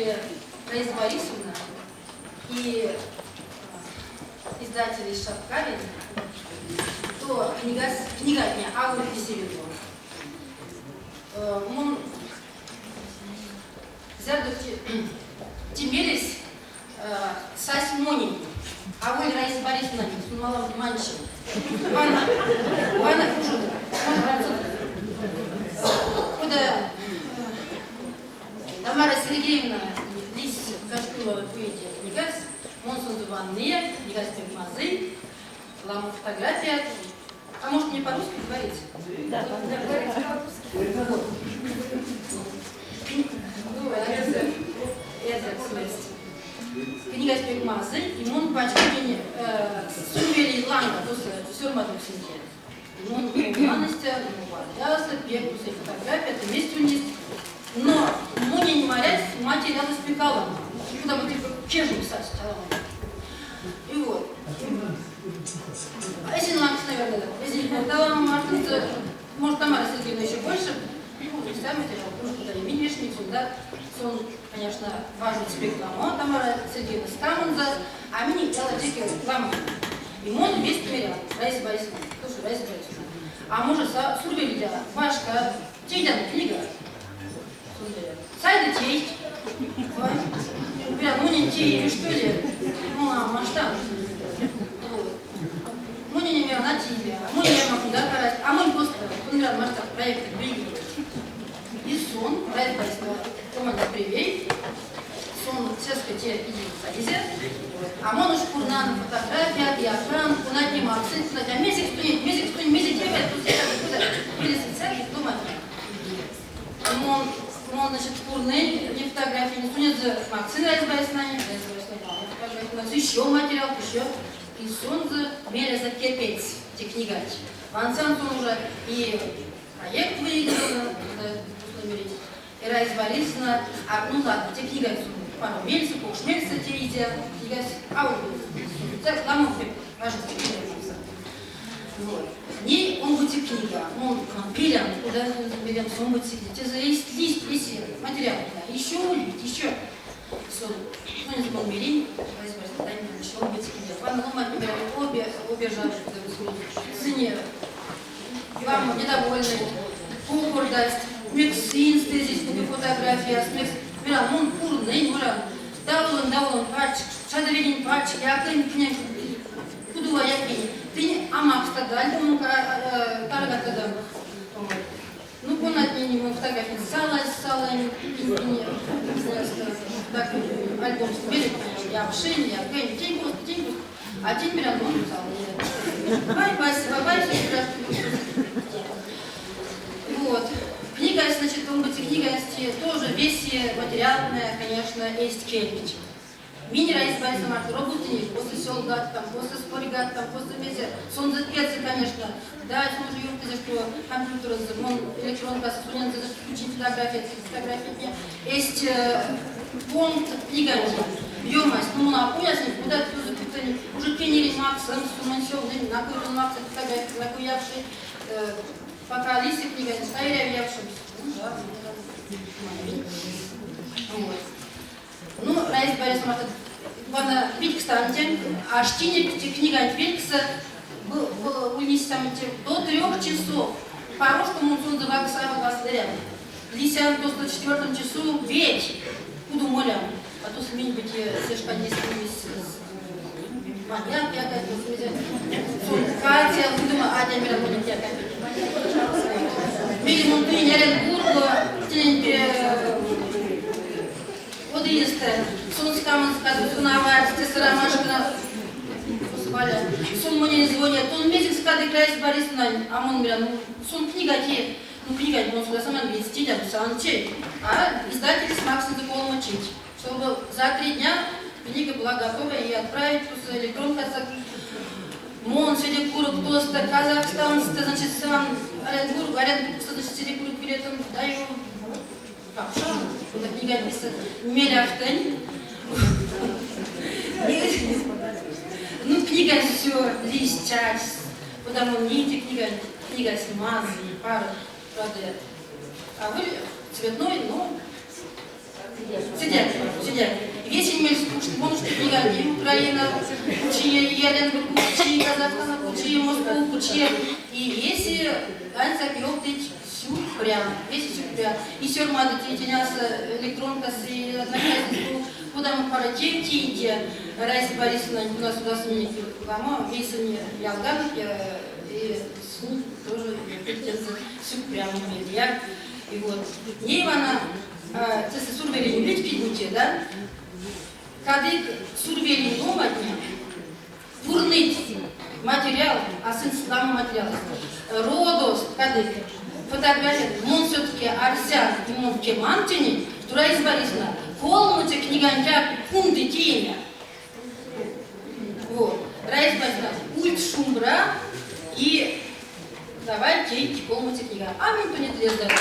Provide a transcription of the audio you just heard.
Издатели Раиса Борисовна и издатели Шапкарин, то книгась, книгатне аволь лисевельть. Мон зярдо те мелесь сась монень, аволь Раиса Борисовнанень, сон малав манчи. Вана, вана ужо, кода Тамара Сергеевна лиссь Кашкунова туиде книгась, мон сонзэ ванныя, книгась пек мазый, ламо фотографият. А может, мне по-русски говорить? Да, говорите по-русски. Ну, эрзякс. Книгась пек мазый, и мон пачкодинь Сурвелень ланга, тосо сёрмадовксэнтень. Мон ваныстя, варясо, пек тосо фотографият, вместе ульнесть. Но монень марясь материалось пек аламо. Куда бы кежем сась аламо. И вот. А если лангс, наверное, если хватало, может, может, Тамара Сергеевна еще больше, ну, вся материал, тоже куда не вешник, да, сон, конечно, важный пек ламо, Тамара Сергеевна ськамонзо, а минь ялатеке ламо. И мон весть мерян, Раиса Борисовна, слушай, Раиса Борисовна, а может, Сурвеледе башка тейтяно книга? Сайде тейть. Прям, ну не тееви, что ли? Ну, а масштаб. Вот. Монень мерян, а тееви. А монь куда карась. А мон просто, он масштаб проекта беги. И сон, Раиса Борисовна, команда превей, сон сеске те идею саизе, а мон уж пурнан фотографият, якан, конатне максыть, а мезекс тонеть, мезекс тонь, мезе тееват, тут дома. Мон, мон, значит, пурнынь не фотографии, сонензэ максынь Раиса Борисовнанень, Раиса Борисовна, еще материал, еще. И сонзэ мелезэ кепедсь те книганть. Вансан сон уже и проект выиграла, и Раиса Борисовна, а, ну ладно, те книганть паро мельсэ, покш мельсэ теизе, книгась, а ламо Вот. Ней омбоце книга, он пелян, куда берем омбоце книга. Есть лист, есть материал, да, еще улить, еще. Сон, ну, не знаю, мерень, Раиса Борисовна, дай мне еще омбоце книга. Ванна, ну, например, обе, обе сыне, вам недовольны, покордасть, мекс здесь фотография, мекс, миран, мон пурнынь, миран, даволонь, даволонь пачк, чадыведень пачк, якинь, кудова якинь. Тынь а макстадо, альбом таргатадо. Ну, конатне не фотографии салазь, салань, так, альбом явшень, якинь, тень просто, тень просто. А тень миран, он писал. Бай, спасибо, бай, Вот. Книга, значит, он быть книга тоже весь материальная, конечно, есть кельть. Минь Раиса Борисовна роботынек, косо сёлгат, там, косо спорьгат, там, косо мезе. Сонзэ пецэ, конечно. Да, сон же ёвтызе, что компьютер, мон электронка, сонензэ включить фотография, фотография. Есть понт книганть, ёмась, ну, на понясни, куда уже кенерить максым, суман сёлнынь, на кой максым фотография, на кой явши, пока лиси книга не ставили, явши. Ну, да, вот. Ну, Раиса Борисовна, вана видкстантень, аштинек книганть велькссэ ульнесь до 3 часов. Паро, што мон сонзэ ваксс вастыя. Лисян просто четвертом часу веть, кудов молян. А то сменить быть се шкане маньяк якась, Катя, кудома Аня миран монь якась. Мейле мон туинь Оренбург, тенень од иестэ, сон ськамонзо сон авардсь, Ромашкина Валя, сон монень звонят, он мезекс кадык Раиса Борисовна, а мон говорю, ну, сон книга те, ну, книга, мон содасаман вести, сан чей, а издатель максынзе колмо чить, чтобы за 3 дня книга была готова и отправить просто электронка. Мон седе курок тосто, Казахстансто, значит, сам Оренбург, Оренбург, значит, седе курок билетом даю. Капша, книга написана мелявтынь. Ну, книга все лиссь, потому не эти книга, книга мазый, пара, правда, а вы цветной, но Седяк, седяк. Весень мельс тукшны, мон уш книганть и Украина кучие, и Оренбург кучие, и Казахстан кучие, и Москву кучие. И весе ансяк ёвтыть сюкпря, весе сюкпря. И сёрмадыть тетянясо электронкас и однокласснику, кодамо паро тев теите. Раиса Борисовна у нас у нас ламо весень ялганок, и сынь тоже сюкпря мельдеяк. И вот ней вана тесэ Сурвелень улить кить-бути, да? Кадык Сурвелень ломантне пурныть материал, а сынст ламо материалост. Родост, кадык фотографият, мон все-таки арсян, и мон кеман тенень, что Раиса Борисовна колмоце книгантяк кунды тееме. Вот. Раиса Борисовна, ульть шумбра и давай тейть колмоце книга. А минь тонеть лездатано.